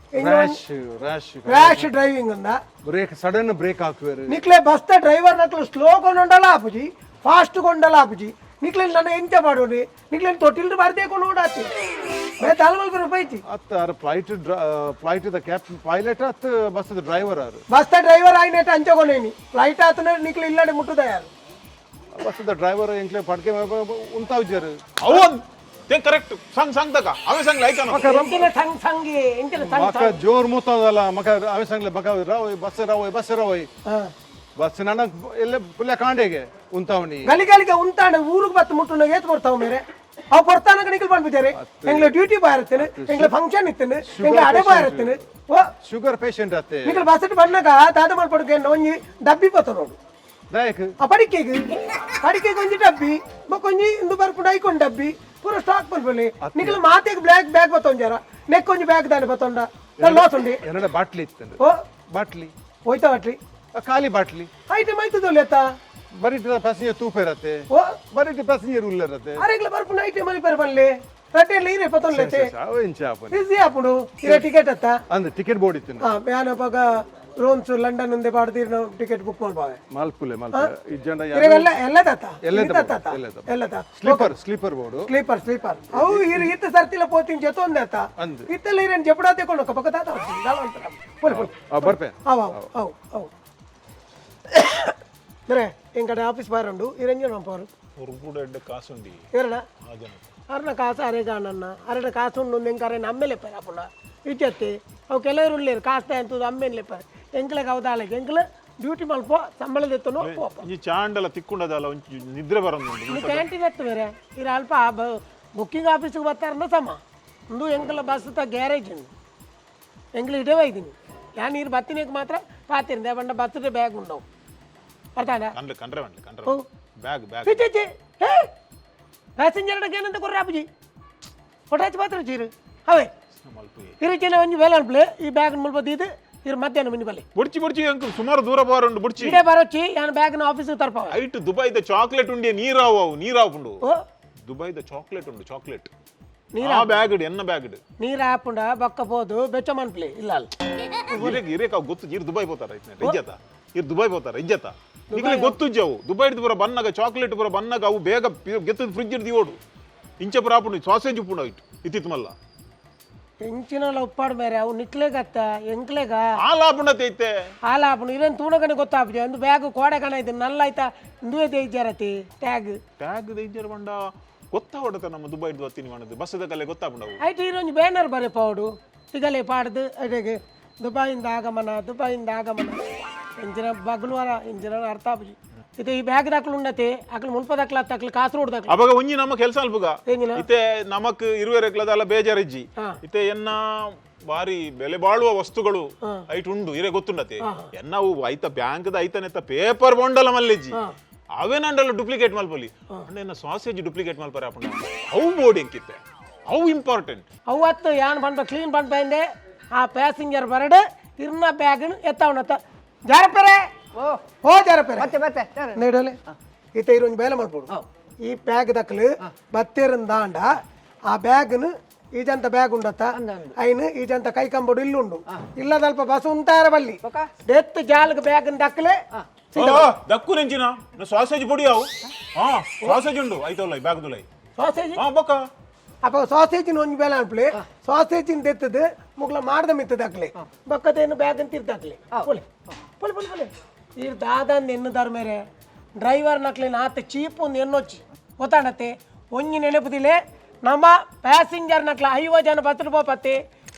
Rash rash. Rash driving ಅಂದ. Break sudden break ಹಾಕುವೇರು. ನಿಕ್ಲೆ ಬಸ್ತ ಡ್ರೈವರ್ ನಕ್ಲು ಸ್ಲೋ ಕೊಂಡಲ್ಲ ಆಪುಜಿ, ಫಾಸ್ಟ್ ಕೊಂಡಲ್ಲ ಆಪುಜಿ. ನಿಕ್ಲೆ ನನ್ನ ಎಂಚ ಮಾಡೋನಿ ನಿಕ್ಲೆ ತೊಟ್ಟಿಲ್ ಬಾರ್ದೇ ಕೊಂಡು ಓಡಾತಿ ಬೇ ತಾಲ್ಮಲ್ಕ ರೂಪಾಯಿ. ಅತ್ತ ಅರ flight flight the captain pilot ಅತ್ತ bus the driver ಆರು? ಬಸ್ತ ಡ್ರೈವರ್ ಆಯ್ನೇಟ ಅಂಚకొನೇನಿ ಫ್ಲೈಟ್ ಆತನ ನಿಕ್ಲೆ ಇಲ್ಲಡೆ ಮುಟ್ಟುದಯಾರು. Bus the driver ಎಂಕ್ಲೆ ಪಡ್ಕೆ ಉಂತಾವ್ಜರು. ಅವೊಂದು ते ಕರೆಕ್ಟ್ ಸಂಗ್ ಸಂಗ್ ತಕ ಅವೇ ಸಂಗ್ ಲೈಕ್ ಅನ್ನ. ಎಂಚಿನ ಸಂಗ್ ಸಂಗಿ ಎಂಚಿನ ಸಂಗ್? ಮಕ ಜೋರ್ ಮೂತದಲ್ಲ ಮಕ ಅವೇ ಸಂಗ್ಲೆ ಮಕ Rao bus Rao bus Rao. Bus ನನ್ನ ಎಲ್ಲ ಪುಲ್ಯ ಕಾಂಡೆಗೆ ಉಂತಾವಣಿ. ಗಲಿ ಗಲಿಗೆ ಉಂತಾಂಡ ಊರಿಗೆ ಬತ್ತು ಮುಟ್ಟುನ ಏತ್ ಕೊಡ್ತಾವ ಮೇರೆ ಅವು ಕೊಡ್ತಾನಕ ನಿಕ್ಲು ಬಂದ್ಬಿದ್ದಾರೆ. ಎಂಗ್ಲೆ ಡ್ಯೂಟಿ ಬಾರತ್ತೇನೆ, ಎಂಗ್ಲೆ ಫಂಕ್ಷನ್ ಇತ್ತೇನೆ, ಎಂಗ್ಲೆ ಅಡೆ ಬಾರತ್ತೇನೆ ಓ. ಶುಗರ್ ಪೇಷಂಟ್ ಅತ್ತೆ. ನಿಕ್ಲು ಬಸ್ ಬಂದಾಗ ದಾದ ಮಲ್ಪಡುಗೆ ಒಂಜಿ ಡಬ್ಬಿ ಬತ್ತ ನೋಡು. ದಾಯಕ್? ಆ ಪಡಿಕೆಗೆ ಪಡಿಕೆಗೆ ಒಂಜಿ ಡಬ್ಬಿ ಬೊಕೊಂಜಿ ಇಂದು ಬರ್ಪುಂಡು ಐಕೊಂಡ್ ಡಬ್ಬಿ ಪೂರ ಸ್ಟಾಕ್ ಬರ್ಪುಲಿ. ನಿಕ್ಲು ಮಾತೆಗೆ ಬ್ಲ್ಯಾಕ್ ಬ್ಯಾಗ್ ಬತ್ತೊಂಜಾರ ನೆಕ್ ಒಂಜಿ ಬ್ಯಾಗ್ ದಾನೆ ಬತ್ತೊಂಡ ಲಾಸ್ ಉಂಡಿ. ಎನ್ನಡ ಬಾಟ್ಲಿ ಇತ್ತಂದ್ರೆ. ಓ. ಬಾಟ್ಲಿ. ಹೋಯ್ತಾ ಬಾಟ್ಲಿ? ಆ ಖಾಲಿ ಬಾಟ್ಲಿ. ಐಟಮ್ ಐತದಲ್ಲ. ಬರೀ ಪ್ಯಾಸೆಂಜರ್ ತೂಪ ಇರತ್ತೆ. ಓ. ಬರೀ ಪ್ಯಾಸೆಂಜರ್ ಉಲ್ಲರತ್ತೆ. ಅರೆಗ್ಲ ಬರ್ಪುಂಡು ಐಟಮ್ ಅಲ್ಲಿ ಬರ್ ಬನ್ಲಿ ರಡ್ಡೆಲ್ಲ ಈರೆ ಪತ್ತೊಂದು ಅವು ಇಂಚ ಆಪುನಿ. ಈಸಿ ಆಪುಂಡು. ಇರೆ ಟಿಕೆಟ್ ಅತ್ತ? ಅಂದ್, ಟಿಕೆಟ್ ಬೋರ್ಡ್ ಇತ್ತು. ಹಾ, ಯಾನ್ ಅಪಗ ರೋಮ್ಸ್ ಲಂಡನ್ ಮುಂದೆ ಪಾಡ್ದಿರ್ನ ಟಿಕೆಟ್ ಬುಕ್ ಮಾಡ್ಬಾವೆ. ಮಲ್ಪುಲೆ ಮಲ್ಪುಲೆ ಇಜ್ಜಂಡ. ಇರೆ ಎಲ್ಲ ಎಲ್ಲದತ್ತ? ಎಲ್ಲದ. ಎಲ್ಲದ. ಎಲ್ಲದ. Sleeper sleeper board. Sleeper sleeper. ಅವು ಇರು ಇತ್ತ ಸರ್ತಿಲ ಪೋತಿನ ಜೊತೆ ಅತ್ತ? ಅಂದ್. ಇತ್ತೆಲ್ಲ ಇರೇನು ಜಪಡಾತೆ ಕೊಂಡು ಪಕ್ಕ ತಾತ ಪೋಲಿ ಪೋಲಿ. ಬರ್ಪೆ. ಅವು ಅವು ಅವು ಅವು ಅಂದ್ರೆ ಎಂಕಡೆ ಆಫೀಸ್ ಬಾರುಂಡು, ಇರಂಜನ ಪೋರು. ಉರ್ಬುಡು ಎಡ್ಡೆ ಕಾಸುಂಡಿ. ಇರಣ. ಆ ಜನ. ಅರ್ನ ಕಾಸು ಅರೆ ಕಾಣಣ್ಣ, ಅರಡ ಕಾಸು ಉಂಡು. ಎಂಕರೆ ನಮ್ಮೇಲೆ ಲೆಪ್ಪಾರ ಅಪ್ಪುಂಡ ಇಜ್ಜತ್ತಿ. ಅವು ಕೆಲವರು ಉಳ್ಳೇರು ಕಾಸು ಅಂತದ್ದು ಅಮ್ಮೇಲೆ ಲೆಪ್ಪಾರ. ಎಂಕ್ಲೆಗ್ ಅವದಾಲೆಗ್ ಎಂಕ್ಲೆ ಡ್ಯೂಟಿ ಮಲ್ಪ ಸಂಬಳ ದೆತ್ತನು ಪೋಪ. ಈ ಚಾಂಡಲ ತಿಕ್ಕುಂಡದಲ್ಲ, ಒಂಚು ನಿದ್ರೆ ಬರೋದುಂಡು. ನೀ ಕ್ಯಾಂಟೀನ್ ಎತ್ತು ಬೇರೆ ಇರ ಅಲ್ಪ ಬುಕ್ಕಿಂಗ್ ಆಫೀಸಿಗೆ ಬರ್ತಾರನ್ನ ಸಮ. ಒಂದು ಎಂಕಲ ಬಸ್ ತ ಗ್ಯಾರೇಜ್ ಉಂಡು. ಎಂಕ್ಲೆ ಇಡೇ ಇದ್ದೀನಿ ಯಾನ್. ನೀರು ಬತ್ತಿನಕ್ಕೆ ಮಾತ್ರ ಪಾತಿರಿಂದ ಬಂಡ ಬಸ್ಸದ ಬ್ಯಾಗ್ ಉಂಡವು ಬರ್ತಾಡ. ಕಂಡ್ಲೆ ಕಂಡ್ರೆ ಬಂಡ್ಲೆ ಕಂಡ್ರೆ. ಓ. Bag bag. ಚಿ ಚಿ ಚಿ ಹೇ, ಪ್ಯಾಸೆಂಜರ್ ಏನಂತ ಕೊರ್ರೆ ಅಪ್ಪುಜಿ ಕೊಟ್ಟಾಚಿ ಮಾತ್ರ ಚೀರು ಅವೇ. ಮಲ್ಪು. ಇರಚಿನ ಒಂಜಿ ಬೇಲೆ ಅನ್ಪ್ಲೆ. ಈ ಬ್ಯಾಗ್ ಮುಲ್ಪ ದೀದು ಇರು ಮಧ್ಯಾಹ್ನ ಮಿನಿ ಬಲ್ಲೆ. ಬುಡ್ಚಿ ಬುಡ್ಚಿ, ಅಂಕ ಸುಮಾರು ದೂರ ಬಾರುಂಡು, ಬುಡ್ಚಿ. ಇಡೇ ಬರೋಚಿ, ಯಾನ್ ಬ್ಯಾಗ್ನ ಆಫೀಸಿಗೆ ತರ್ಪಾವ. ಐಟ್ ದುಬೈದ ಚಾಕ್ಲೇಟ್ ಉಂಡಿಯ ನೀರಾವು, ಅವು ನೀರಾವು. ಓ. ದುಬೈದ ಚಾಕ್ಲೇಟ್ ಉಂಡು, ಚಾಕ್ಲೇಟ್. ನೀರ್. ಆ ಬ್ಯಾಗ್ ಎನ್ನ ಬ್ಯಾಗ್. ನೀರು ಹಾಪುಂಡ ಬೊಕ್ಕ ಪೋದು ಬೆಚ್ಚ ಮನ್ಪ್ಲೆ ಇಲ್ಲ ಅಲ್ಲ. ಇರೇಕ್ ಇರೇಕ್ ಅವು ಗೊತ್ತು, ಇರ್ ದುಬೈ ಪೋತಾರ ಇಜ್ಜತ, ಇರ್ ದುಬೈ ಪೋತಾರ ಇಜ್ಜತ. ನಿಗಲಿ ಗೊತ್ತು ಅವು ದುಬೈಡ್ ಪೂರ ಬನ್ನಗ, ಚಾಕ್ಲೇಟ್ ಪೂರ ಬನ್ನಗ ಅವು ಬೇಗ ಗೆತ್ತದ ಫ್ರಿಜ್ ಇಡ್ದು ಓಡು. ಇಂಚ ಪೂರ ಆಪುಂಡು, ಸಾಸೇಜ್ ಉಪ್ಪುಂಡು ಐಟ್ ಇತ್ತಿತ್ತು ಮಲ್ಲ. ಎಂಚಿನ ಉಪ್ಪಾಡು ಮೇರೆ, ಅವು ನಿಕ್ಲೆಗತ್ತ ಎಂಕ್ಲೆಗ? ಹಾಲು ಆಪುಂಡತೆ ಐತೆ. ಹಾಲು ಹಾಪುಂಡು. ಇರೇನು ತೂಣಗನೆ ಗೊತ್ತಾಪುಜಿ. ಒಂದು ಬ್ಯಾಗ್ ಕೋಡೆ ಕಣ ಇದು ನಲ್ಲ ಆಯ್ತಾ? ಇಂದುವೆ ದೇಜರತಿ ಟ್ಯಾಗ್. ಟ್ಯಾಗ್ ದೈಜರ್ ಬಂಡ ಗೊತ್ತಾವಡತ ನಮ್ಮ ದುಬೈಡ್ ಬತ್ತೀನಿ ಮಾಡೋದು ಬಸ್ಸದ ಕಲೆ ಗೊತ್ತಾಪುಂಡು ಅವು. ಆಯ್ತು, ಇರೊಂಜಿ ಬ್ಯಾನರ್ ಬರೆ ಪೌಡು ತಿಗಲೆ ಪಾಡ್ದು ಅಡೆಗೆ ದುಬಾಯಿಂದ ಆಗಮನ, ದುಬಾಯಿಂದ ಆಗಮನ. ಎಂಚಿನ ಬಗ್ಲುವರ ಎಂಚಿನ ಅರ್ಥ ಆಪುಜಿ. ಇದು ಈ ಬ್ಯಾಗ್ ದಾಖಲು ಉಂಡತೆ ಅಕ್ಲು ಮುಲ್ಪ ದಾಖಲ ಅಕ್ಲು ಕಾಸರಗೋಡು ದಾಖಲು. ಅವಾಗ ಒಂಜಿ ನಮ್ಮ ಕೆಲಸ ಅಲ್ಪುಗ. ಎಂಜಿನ? ಇತ್ತೆ ನಮಕ್ ಇರುವೆರೆಕ್ಲದಲ್ಲ ಬೇಜಾರಿಜ್ಜಿ. ಇತ್ತೆ ಎನ್ನ ಬಾರಿ ಬೆಲೆ ಬಾಳುವ ವಸ್ತುಗಳು ಐಟ್ ಉಂಡು, ಇರೆ ಗೊತ್ತುಂಡತೆ. ಎನ್ನ ಅವು ಐತ ಬ್ಯಾಂಕ್ದ ಐತನೆತ್ತ ಪೇಪರ್ ಬಾಂಡಲ ಮಲ್ಲಿಜ್ಜಿ. ಅವೇನಂಡಲ ಡೂಪ್ಲಿಕೇಟ್ ಮಲ್ಪೊಲಿ ಅಂಡ ಎನ್ನ ಸಾಸೇಜ್ ಡೂಪ್ಲಿಕೇಟ್ ಮಲ್ಪರೆ ಅಪುಂಡ. ಅವು ಬೋರ್ಡ್ ಎಂಕಿತ್ತೆ, ಅವು ಇಂಪಾರ್ಟೆಂಟ್. ಅವು ಅತ್ತು ಯಾನ್ ಪಂಡ ಕ್ಲೀನ್ ಪಂಡ ಇಂದೆ ಆ ಪ್ಯಾಸೆಂಜರ್ ಬರಡು ಇರ್ನ ಬ್ಯಾಗ್ ಎತ್ತಾವಣತ್ತ ಜಾರಪೆರೆ. ಓ. ಓ ಜಾರಪೆರೆ. ಮತ್ತೆ ಮತ್ತೆ ಸರ್. నేడలే ಇತ್ತ ಇರೊಂಜಿ ಬೇಲೆ ಮಲ್ಪೊಡು. ಈ ಬ್ಯಾಗ್ ದಕ್ಲು ಬತ್ತೇರಂದಾಂಡ ಆ ಬ್ಯಾಗ್ನು ಈಜಂತ ಬ್ಯಾಗ್ ಉಂಡತ್ತ, ಐನು ಈಜಂತ ಕೈ ಕಂಬಡು ಇಲ್ಲುಂಡು. ಇಲ್ಲದಲ್ಪ ಬಸ್ ಉಂತಾರ ಬಲ್ಲಿ ಡೆತ್ ಜಾಲ್ಗ್ ಬ್ಯಾಗ್ ದಕ್ಲೆ. ದಕ್ಕು ನೆಂಚಿನ ಸಾಸೇಜ್ ಪೊಡಿ ಅವು. ಹಾ, ಸಾಸೇಜ್ ಉಂಡು ಐತಲ್ಲ ಬ್ಯಾಗ್ ದುಲೈ. ಸಾಸೇಜ್? ಹಾ, ಬೊಕ್ಕ? ಅಪ್ಪ ಸಾಸೇಜಿನ ಒಂಜಿ ಬೇಲೆ ಅನ್ಪ್ಲೆ. ಸಾಸೇಜಿನ ದೆತ್ತದು ಮುಗ್ಲ ಮಾಡ್ದ ಮಿತ್ತ ದಾಕ್ಲೆ, ಬಕ್ಕದೇನು ಬ್ಯಾಗ್ ಅಂತ ದಾಕ್ಲೆ. ಪೊಲೆ ಪೊಲೆ ಪೊಲೆ ಪೊಲೆ. ಈರ್ ದಾದಂದು ಎನ್ನುದಾರ ಮೇರೆ ಡ್ರೈವರ್ ನಕ್ಲಿನ ಆತ ಚೀಪ್ ಒಂದು ಎನ್ನೊಚ್ಚಿ ಗೊತ್ತಾಡತ್ತೆ. ಒಂಜಿ ನೆನಪುದಿಲೆ, ನಮ್ಮ ಪ್ಯಾಸೆಂಜರ್ ನಕ್ಲ 50 ಜನ ಬತ್ತಡು ಪೋಪತ್ತೆ.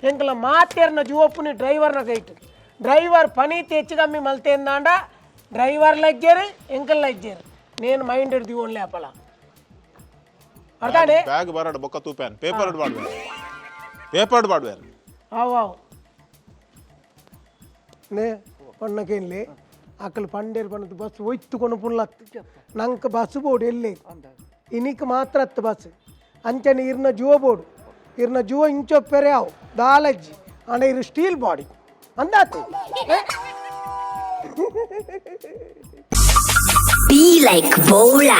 ಎಂಕಲ ಮಾತೇರ್ನ ಜುವಪ್ಪುನಿ ಡ್ರೈವರ್ನ ಕೈಟ್. ಡ್ರೈವರ್ ಪನೀತಿ ಹೆಚ್ಚು ಕಮ್ಮಿ ಮಲ್ತೇಂದಾಂಡ ಡ್ರೈವರ್ ಲಜ್ಜೇರು, ಎಂಕಲ್ ಲಜ್ಜೇರು. ನೇನು ಮೈಂಡ್ ಹಿಡ್ದು ಓನ್ಲಿ ಅಪ್ಪಲ ಅರ್ಥ. ಬ್ಯಾಗ್ ಬರಡ ಬೊಕ್ಕ ತೂಪ್ಯಾನ್ ಪೇಪರ್ ಬಾಡ್ವೇರ್, ಪೇಪರ್ ಬಾಡ್ವೇರ್. ಅವು ಅವು ನೇ ಪಣ್ಣಕೇನ್ಲಿ ಅಕ್ಕಲು ಪಂಡೇರು ಪಣ್ಣದು ಬಸ್ ಒಯ್ತುಕೊಂಡು ಪುಲ್ಲತ್ತು. ನಂಗೆ ಬಸ್ ಬೋರ್ಡ್ ಎಲ್ಲಿ ಇನಿಕ್ ಮಾತ್ರ ಅತ್ತು ಬಸ್ ಅಂಚನೆ ಇರ್ನ ಜುವ ಬೋರ್ಡು. ಇರ್ನ ಜುವ ಇಂಚೊಪ್ಪೆರೆ ಅವು ದಾಲಜ್ಜಿ ಅಂಡ ಇರು ಸ್ಟೀಲ್ ಬಾಡಿ ಅಂದಾತು. Be like Bola.